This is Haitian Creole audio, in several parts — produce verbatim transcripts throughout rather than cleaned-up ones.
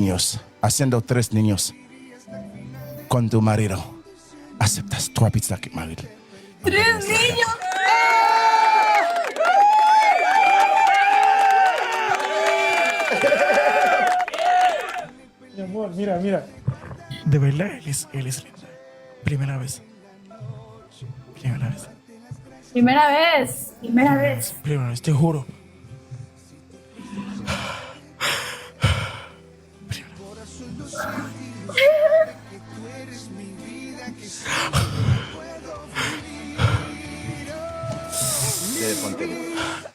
niños, haciendo tres niños con tu marido. Aceptas trois pitit ak mari l. Tres niños. Mi amor, mira, mira. De verdad, él es, él es lindo. Primera vez. Primera vez. Primera vez. Primera vez, te juro. Primera vez.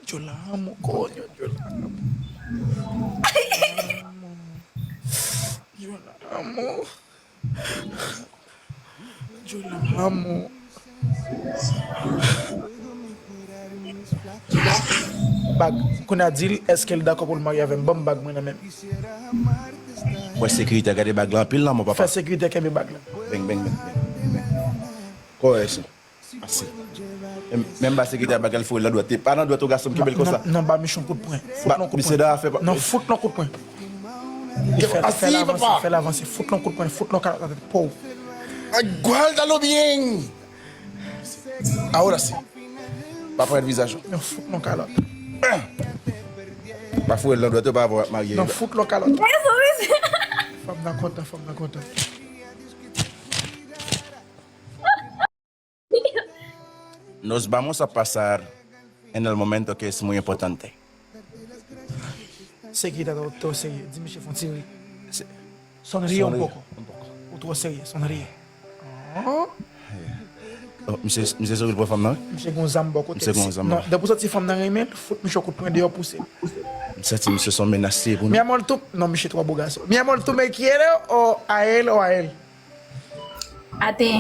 Yo la amo, coño, yo la amo. Yo la amo. Yo la amo. Bag. Kounye a di l, èske l dakò pou l marye avè m? Ban m bag mwen nan men m. Wè sekirite a gade bag la anpil lanmò, papa. Fè sekirite kenbe bag la. Beng, beng, beng, beng, beng. Kò esi. Ase. Menm, menm ba sekirite a bag la, l foure l nan dwèt. E pa nan dwèt ou gason m kenbe l konsa. Non, non, ba misye yon kout pwen. Fout l yon kout pwen. Misye dan afè pa. Non, fout l yon kout pwen. Fè, fè l avanse, fè l avanse. Fout l yon kout pwen, fout l yon kalòt nan tèt po w. Ay, guarda lo bien. Ahora sí. Pa parèt vizaj ou. Nan fout non kalòt. Pa foure l nan dwèt ou, pa avè w ap marye. Nan fout non kalòt. Fanm nan kontan, fanm nan kontan. Nos vamos a pasar en el momento que es muy importante. Sekirite a twò, twò serye. Di misye fè yon ti ri. Se- Sonríe un poco. Un poco. Ou twò serye, sonríe. Oh, misye, misye sou pran fanm nan, wi. Misye gon zam bò kote. Misye gon zam. Non, depi w santi fanm nan renmen l, fout misye kout pwen deyò, pouse l. M santi misye se yon menas li ye pou nou. Mi amor, tú, non, misye twò bo gason. Mi amor, tú me quieres o a él o a él? Ate.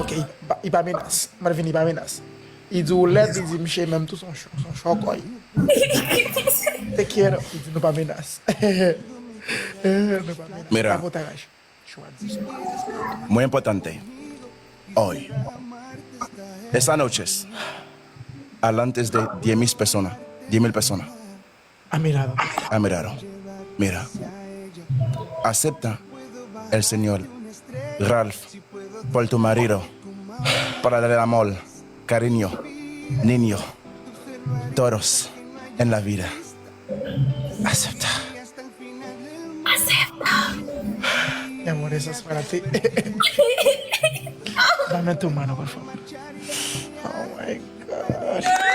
Ok, li pa, li pa menas. Malvin, li pa menas. Li di w lèd, li di misye menm tou se yon cho, se yon chòkòy. Te quiero, li di nou pa menas. Nou pa menas. Mira. Sabotaje. Muy importante. Hoy. Esta noche, alantes de diez mil personas, diez mil personas. Ha mirado. Ha mirado. Mira. Acepta el señor Ralph por tu marido para darle amor, cariño, niño, todos en la vida. Acepta. Acepta. Mi amor, esa es para ti. Dame tu mano, por favor. Oh my God.